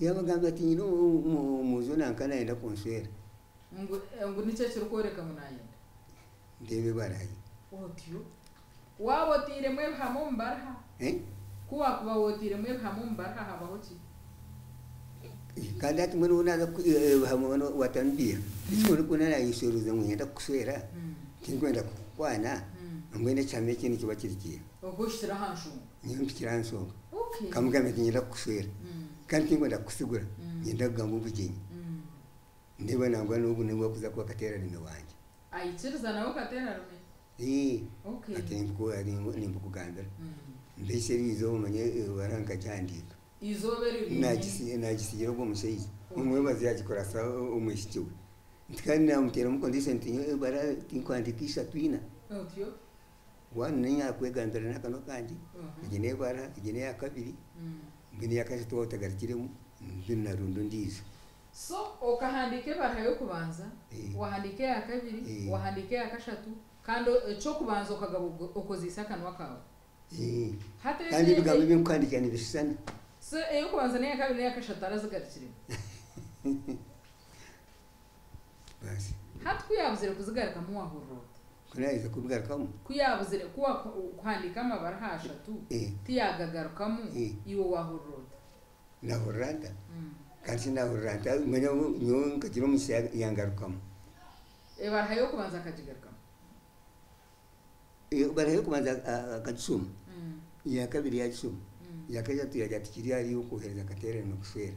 Yaabagambira ati nyine omwojo nanka nayenda kunshwera. Ngu ngu niki ekirikworeka ngu nayenda? Ndeeba ebaruha ye. Otyo. Waaba otairemu ebihama omu baruha? Ku waakuba wootairemu ebihama omu baruha habaho ki? Kandi hati mbwenu naaza ebihama waatabiiha, ekikuru ku naayeshoroza ngu niinyenda kukushwera, tinkwenda kukukwana, mbwenu ekihama eki nikiba kiri kiiha? Okwo ohikire aha nshonga. Nyowe mpikire aha nshonga. Nkamugambe nti niinyenda kukushwera kandi tinkwenda kukusigura, niinyenda kugamba obugyenyi. Ndeeba nangwa n'obu niwe arikuza kuba kateerarume wangye. Aikiriza nawe kateerarume? Ee, ati nimbikugambira. Mbeihi eri izooba omanye ebaruha nkagihandiika. Eizooba eri ryenyini? Naagisigira ogwo mushaija. Omwebazo yaagikoresa omwishiki we. Nti kandi naamuteeramu condition nti nyowe ebaruha tinkuhandiika ishatu ina. Otyo. One n'eyakwegambira n'akanwa kangye, egi n'ebaruha, egi n'eya kabiri, mbwenu eya kashatu waaba otagarukiremu, mbwenu naaronda ondiijo. So okahandiika ebaruha y'okubanza, wahandiika eya kabiri, wahandiika eya kashatu, kandi eky'okubanza okagaba okozeise akanwa kaawe. Hati Kandi ebigambo ebi ndikuhandiika nibishushana. So ey'okubanza n'eya kabiri n'eya kashatu tarazigarukiremu? Baasi. Hati ku yaabuzire kuzigarukamu waahurira ota? Ku naaherize kubigarukamu? Ku yaabuzire, ku waakuhandiika amabaruha ashatu, tiyaagagarukamu, iwe waahurira ota? Naahurira nta? Kandi shi naahurira nta? Manya nyowe nkagira omugisha yangarukamu. Ebaruha y'okubanza akagigarukamu? Ebaruha y'okubanza akagishoma, eya kabiri yaagishoma, eya kashatu yaagira ati kiri ahari iwe kwohereza akateerane kushwera.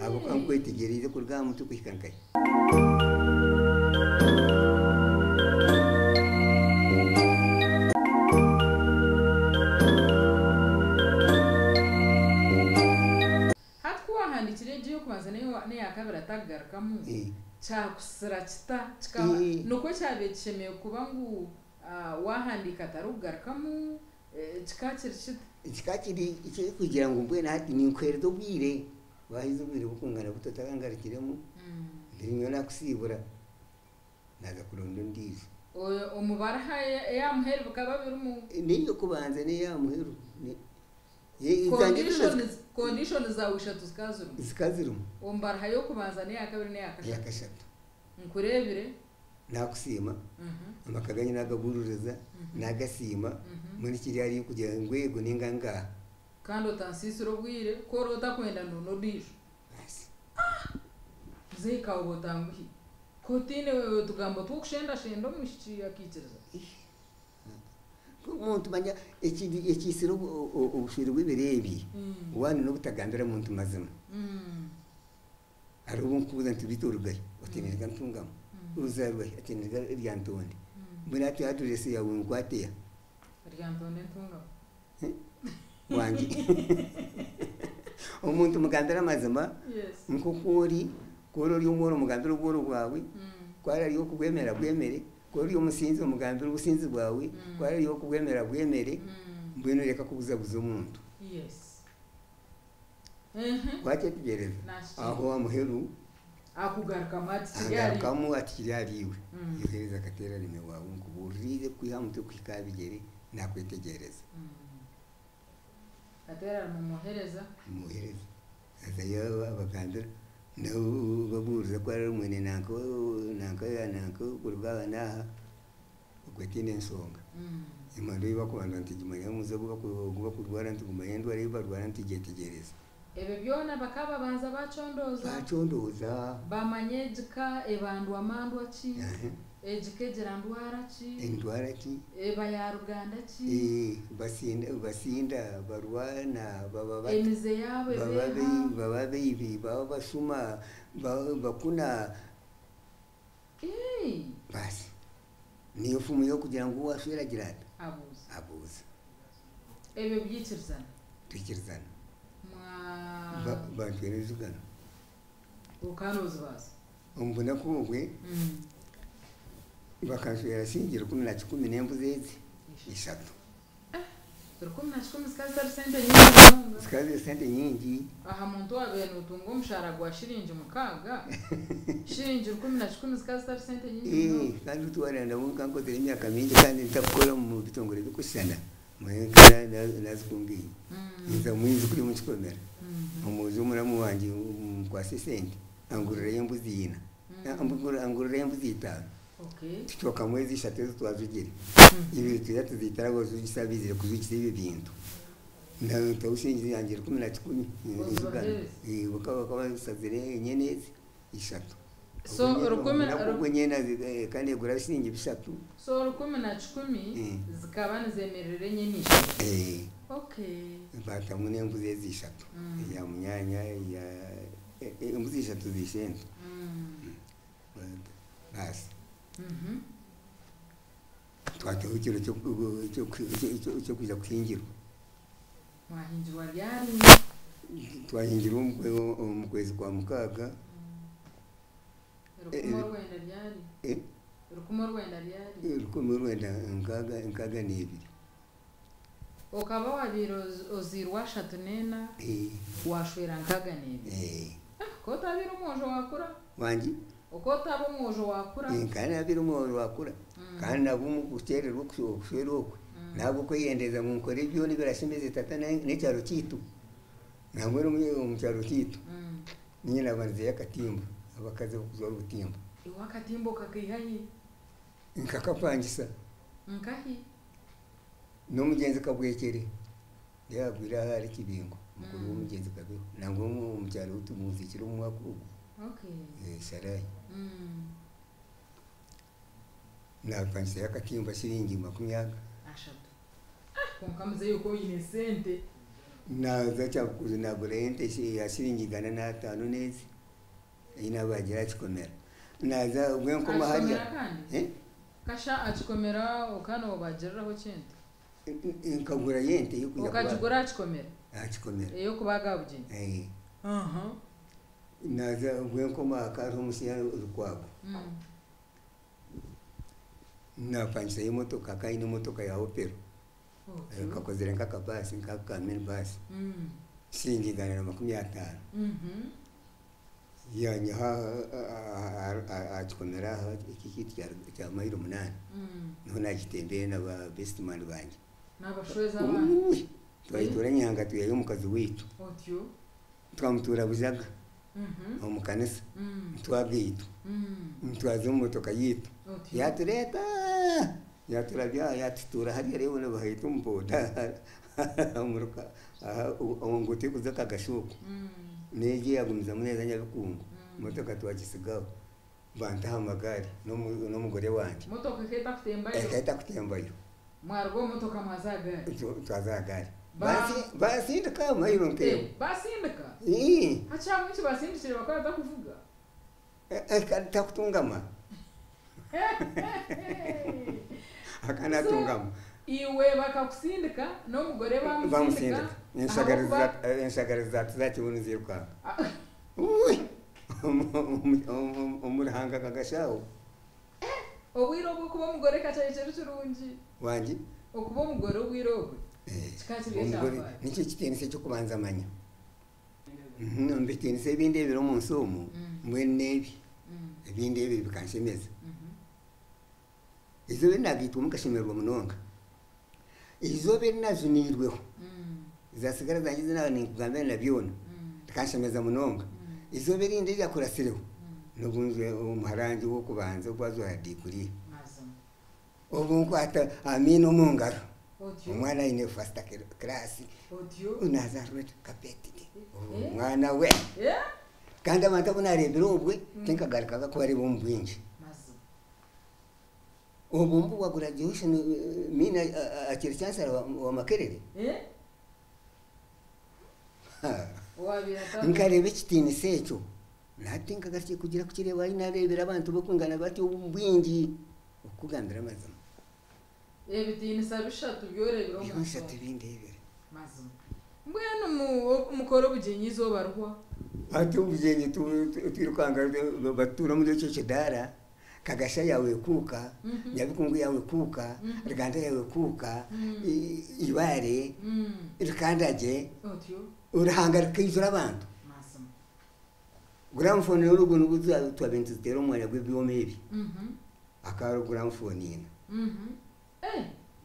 Ahabw'okuba nkwetegyereize kuruga aha mutwe kuhika nkahi. Hati ku waahandiikire egyo ey'okubanza n'eya kabiri atakugarukamu, kyakusira kita? Kikaba nikwo kyabaire kishemereire kuba ngu waahandiika atarikugarukamu? Kikaba kiri kita? Kikaba kiri ekirikugira ngu mbwenu hati ninkuheereza obwire, waaheza obwire burikwingana buta otarangarukiremu, then nyowe naakusiibura naaza kuronda ondiijo. Omu baruha ey'aha muheru bikaba birimu? N'ey'okubanza n'ey'aha muheru. Conditions zaawe ishatu zikaba zirimu? Zikaba zirimu. Omu baruha y'okubanza n'eya kabiri n'eya kashatu? Eya kashatu. Nkureebire. Naakusiima, amaka gangye naagabuuririza, naagasiima, mbwenu ekiri ahari iwe kugira ngu eego nainga ngaaha. Kandi otansiisira obwire, ku oraba otakwenda ndonde ondiijo. Baasi. Muzeeyi kaawe otanguhi. Ku otaine otugambo tw'okushendashenda omwishiki akaikiriza. Omuntu manya ekiitsire obushwere bw'ebiro ebi, waaba n'obutagambira muntu mazima. Hariho obu nkubuuza nti beitu orugahi? Oti ninduga Ntungamo. Ozaarwa hi? Ati ninduga Lyantonde. Mbwenu hati address yaawe nkwate eha? Lyantonde Ntungamo. Wangye. Omuntu mugambire amazima nk'oku ori, ku ori ori omworo omugambire obworo bwawe, ku ari ari ow'okubwemera abwemere, ku ori omusinzi omugambire obusinzi bwawe, ku ari ari ow'okubwemera abwemere, mbwenu reka kubuzabuza omuntu. Wakyetegyereza? Aho aha muheru agarukamu ati kiri ahari iwe. Yohereza akateerareme waawe nkubuuririze kwiha aha mutwe kuhika aha bigyere naakwetegyereza. Mwohereza. Azayo abagambira nabo babuuriza ku ari mwene nanka nanka ya nanka kuruga aha n'aha okwo etaine nshonga. Emanda ei bakubanza nitugimanya omuze ogu bakurwara nitugumanya endwara ei barwara nitugyetegyereza. Ebyo byona bakaba babanza bacondooza. Bacondooza. Bamanya egi ka ebandwa mandwa ki, egi ka egira ndwara ki. Endwara ki. Eba ya ruganda ki. Basinda, basinda, barwana, baba bata. Emize yaabo eba eha. Baba abaibi, baba abashuma, bakuna. Baasi. Niyo fumu y'okugira ngu owashwera agira ata? Abuuza. Abuuza. Ebyo byikirizana? Twikirizana. Mwa. Bantwera enjugano. Okaba nozibaasa? Omu bunaku obwe, bakanshwera shilingi 11 n'embuzi ezi ishatu. 11 zikaba zitari sente nyingi munonga. Zikaba ziri sente nyingi. Aha muntu owaabaire nootunga omushaara gwa shilingi 6, shilingi 11 zikaba zitari sente nyingi munonga. Kandi otwara nabwo nkaba nkozire emyaka mingi kandi ntakukora omu bitongore birikushushana, mbwenu nkaba naazikungaine. Nza omu kuri omu kikomera, omwojo omuramu wangye mukwase esente angurireyo embuzi ina, angurireyo embuzi itaano. Tucwekamu ezi ishatu ezi twajugire, ibiri twija tuziitira abajugisa abaizire kujugisa ebyo bintu. Ntaho shilingi yangye 11 enzigano. Bakaba bashazire enyena ezi ishatu. Obwo enyena ekaba neegura shilingi 300. So 11 zikaba nizemerera enyena ishatu? Baatamu n'embuzi ezi ishatu, eya munyaanya, embuzi ishatu ziisha ente. Baasi twataho ekiro ky'okwija kuhingirwa. Mwahingirwa ryari? Twahingirwa omu kwezi kwa mukaaga. 1900 ryari? 1900 ryari? 1962. Okaba waabaire ozairwe 34, waashwera 62. Ku otabaire omwojo waakura? Wangi? Oku otaba omwojo waakura. Kandi naabaire omwojo waakura. Kandi nabwo omu kukyererwa okushwera okwe, nahabw'okweyendeza ngu nkore byona ebirashemeze tata n'ekyaro kyaitu. Nambwenu omu kyaro kyaitu, niinye naabandizeyo akatimba, abakazi abarikujwara obutimba. Iwe akatimba okakaiha hi? Nkakapangisa. Nkahi? N'omugyenzi Kabwekyere, yaagwire aha ahari Kibingo. Mukuru w'omugyenzi Kabeho. Nangwa omukyaro ou tumuziikire omu mwaka ogu. Sharayi. Naapangisayo akatimba shiringi makumi aga. Ashatu. Kwonka muzeeyi okaba oine sente. Naaza Kyabukuzi naagurayo ente ya shiringi igana n'ataano n'ezi ei naabagira aha kikomera. Naaza Rwenkoma hariya. Aha kikomera kandi? Kasha aha kikomera okaba noobagiriraho ki ente? Nkagurayo ente ey'okuza kubaga. Okagigura aha kikomera? Aha kikomera. Ey'okubaga aha bugyenyi? Naaza Rwenkoma hakaba hariho omushaija Lukwago. Naapangisayo emotoka, akaba aine emotoka ya Opel. Kakozire nk'akabaasi, nk'aka ka mini baasi. Shiringi 150. Yaanyiha aha kikomera aha eki ekiitu kya mayiro munaana. Niho naagitembeire na ba best man bangye. Naabashweza abaana? Uuwi! Twayetoora enyanga twihayo omukazi waitu. Otyo? Twamutuura Bujaga omu kanisa, twagaitwa, twaza omu motoka yaitu. Otyo? Yaatureeta, yaaturabya aha, yaatutuura hariya reero nibaheeta omu boda omuruka aha omu nguuto erikuza Kagashuuku. N'egyo yaagumizamu neeza Nyabikungu, motoka twagitsigaho, banta aha magaari n'omugore wangye. Motoka ekaba etakutembayo? Ekaba etakutembayo. Mwaruga omu motoka mwaza aha gaari? Twaza aha gaari. Bansindika mayiro nk'emwe. Basindika? Hati ahabw'enki basindikire bakaba batakuvuga? Takutungama. Akaba natungama. Iwe bakakusindika n'omugore bamusindika. Bamusindika. Enshagarizi zatuza kimwe nizirukanga. Omu ruhanga kagashaho. Obwire obwo okuba omugore kakyari kiri kirungi. Wangi? Okuba omugore obwire obwe kikaba kiri ekyafaayo. Nikyo kitiinisa eky'okubanza manya. Omu bitiinisa ebi ndeebire omu nsi omu, mbwenu n'ebi. Ebi ndeebire bikanshemeza. Eizooba eri naagaitwemu nkashemererwa munonga. Eizooba eri naajuniirweho, za tsigara zangye ezi naaba ninkugambira na byona, rikanshemeza munonga. Eizooba erindi eryakuratsireho, n'obu omuhara wangye ow'okubanza obu ajwara diguri. Obu nkwata amiina omu ngaro, omwana aine fasita kiraasi, naaza aha red kapeti, omwana we! Kandi abantu abu naareebire obwe, tinkagarukaga kubareeba omu bwingi. Obwo nibwo bwa graduation miina akiri chancellor wa Makerere. Nkareeba ekitiinisa ekyo. Nahati tinkagarukire kugira kukireeba ahi naareebire abantu barikwingana batyo omu bwingi okukugambira amazima. Ebitiinisa bishatu bi oreebire omu Byo nsi bishatu omu. ebi ndeebire. Mazima. Mbwenu mukore obugyenyi eizooba rihwa. Hati obugyenyi twirukanga batutuura omuri ekyo kidaara, Kagasha yaawe ekuuka, Nyabikungu yaawe ekuuka, Ruganda yaawe ekuuka, Ibare, Rukandagye, Ruhanga rikaijura abantu. Guramufooni n'orugo nirwo twabaire nituziteera omu mwanya gw'ebyoma ebi. Akaba ari guramufooni ina.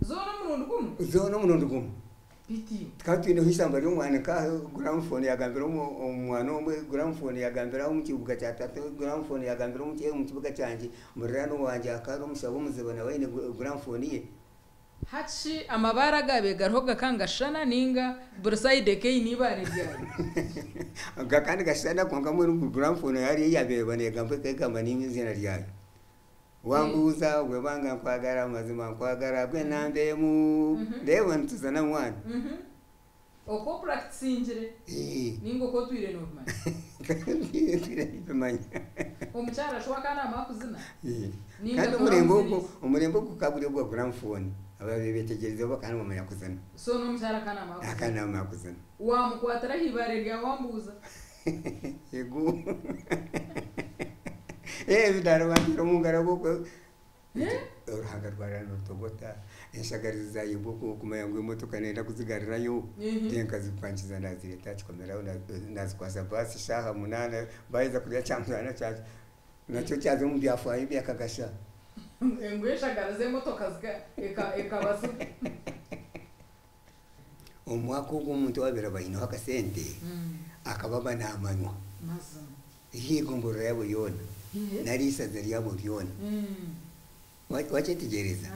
Zoona omurundi gumwe? Zoona omurundi gumwe. Biti. Tukaba twineho eishamba ry'omwani nk'aha guramufooni yaagambira omwana omwe, guramufooni yaagambira omu kibuga kya tata, guramufooni yaagambira omu kibuga kyangye, muriraanwa wangye hakaba hariho omushaho omuzibu nawe aine guramufooni ye. Hati shi amabaare agaabaire gariho gakaba nigashushana nainga buri sayidi ekaba eine eibaare ryayo? Gakaba nigashushana kwonka mbwenu buri guramufooni hariyo eyaabaire eba neegamba ekaba egamba n'eiziina ryayo. Wambuuza gwe banga nkwagara mazima nkwagara gwe namba emu reeba nituzana mwana. Oku opurakitisingire nainga oku otwire noobimanya? Ntwire nimbimanya. Omukyara shi akaba naamanya kuzina? Nainga Kandi akaba omurembe ogwo amuziniise? omurembe ogwo gukaba guri ogwa guramufooni ababaire beetegyereza bo bakaba nibamanya kuzina. So n'omukyara akaba naamanya Akaba kuzina? naamanya kuzina. Waamukwatira aha ibaare rya wambuuza? Ego. Ebidaara banteera omu ngaro ahabw'okuba oruhanga rwarara nirutogota, enshagarizi zaayebwa okumanya ngu emotoka neenda kuzigarurayo, then nkazipankiza naazireeta aha kikomera aho naazikwatsa baasi shaaha munaana, baaheza kurya kyamunaana nakyo kyaza omu byafaayo bya Kagasha. Ngu enshagara z'emotoka ekabaziga. Omu mwaka ogwo omuntu owaabaire aba aineho akasente akaba aba naamanywa eigomborora yaabo yoona nari eisaza ryabo ryona. Waakyetegyereza?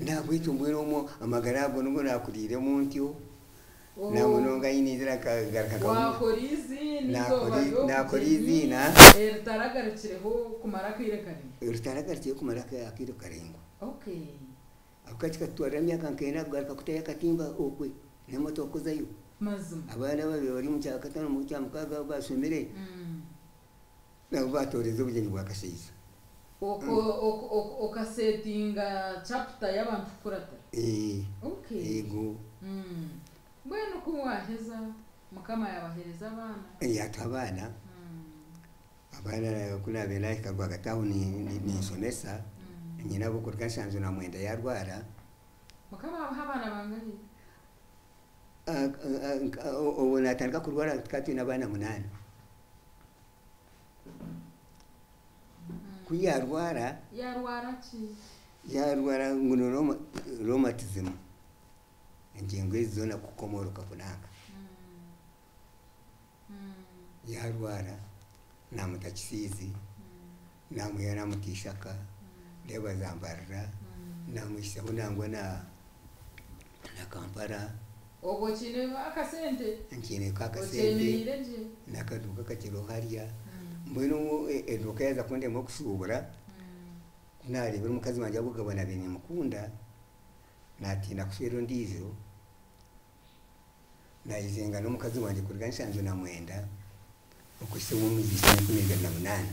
Nahabwekyo mbwenu omwo amagara ago nigo naakuriiremu ntyo. Namunonga ahi naizire akagaruka Wakora eiziina eizooba Naakora ry'obugyenyi eiziina. Eritaragarukireho kumara akaire karaingwa. Ritaragarukireho kumara akaire karaingwa. Okay. Ahabw'okuba kikatutwarira emyaka nk'ena kugaruka kutayo akatimba okwe n'emotoka kuzayo. Mazima. Abaana ababaire bari omu kyakataano omu kyamukaaga bashomire nabo baatooreza obugyenyi bwa kashaija. Okasetinga chapter y'abantu kukuratira. Ee. Okay. Yego. Mbwenu ku waaheza Mukama yaabaheereza abaana. Yaatuha abaana. Abaana ku naabaire naahika rwagati aho ninshomesa, nyine ab'okuruga nshanju na mwenda yaarwara. Mukama abaha abaana bangahi? Obwo naatandika kurwara tukaba twine abaana munaana. Ku yaarwara. Yaarwara ki? Yaarwara ngu ni rheumatism, engingo ezi zoona kukomoroka kunanka. Yaarwara naamuta Kisiizi, naamwiha naamuta Ishaka, reeba Zambarira, naamuhitsyaho nangwa na Kampala. Obwo okiine akasente? Nkiineko akasente. Okyemereire gye? N'akaduuka kakiriho hariya. Mbwenu eduuka yaaza kundema okushuubura, ku naareebire omukazi wangye ahabw'okugira naabaire nimukunda, naatiina kushwera ondiijo, naizenga n'omukazi wangye kuruga nshanju na mwenda okuhitsya obu omuziise 2008.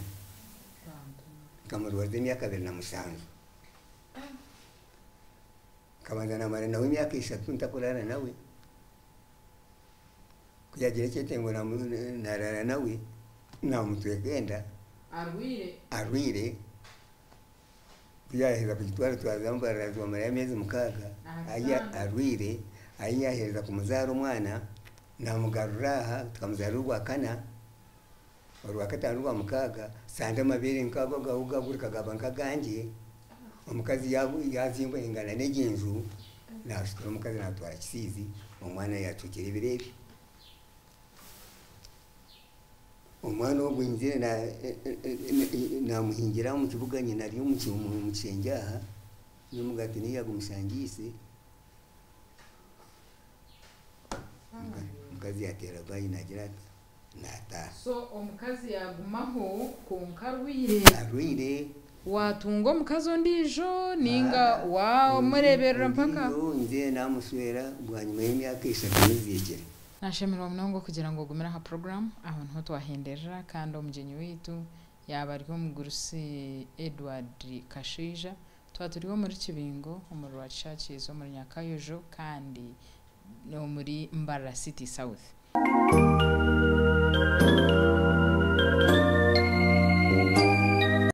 Nkamurwaza emyaka 27. Nkabanza naamara nawe emyaka 3 ntakuraara nawe. Ku yaagira ekyetengo naaraara nawe, naamutweka enda. Arwaire? Arwaire. Ku yaaheza kugitwara twaza Mbarara twamarayo ameezi 6 arwaire, ahi yaaherize kumuzaara omwana, naamugarura aha tukamuzaara orwakana, orwakataano orwamukaaga, sande amabeere nk'ago agaho gagurika gaba nk'agangye, omukazi yaazimba yaingana n'egi nju, naashutura omukazi naatwara Kisiizi, omwana yaacwekire ebiro ebyo. Omwana ogwo nyizire naamuhingira omu kibuga nyina ari omu kishengye aha, n'omugaati niyo yaagumushangiise, omukazi yaateera bayi naagira ati, naataaha. So omukazi yaagumaho kwonka arwaire? Arwaire. Waatunga omukazi ondiijo nainga waamureeberera mpaka? Ondiijo nzire naamushwera bwanyima y'emyaka 3 n'eziikire. Nashemererwa munonga okugira ngu ogumire aha puroguraamu, aho niho twahenderera kandi omugyenyi waitu yaaba ari omugurusi Edward Kashaija. Twaba turi omuri Kibingo, omuri Rwakishakiizi, omuri Nyakayojo kandi n'omuri Mbarara City South.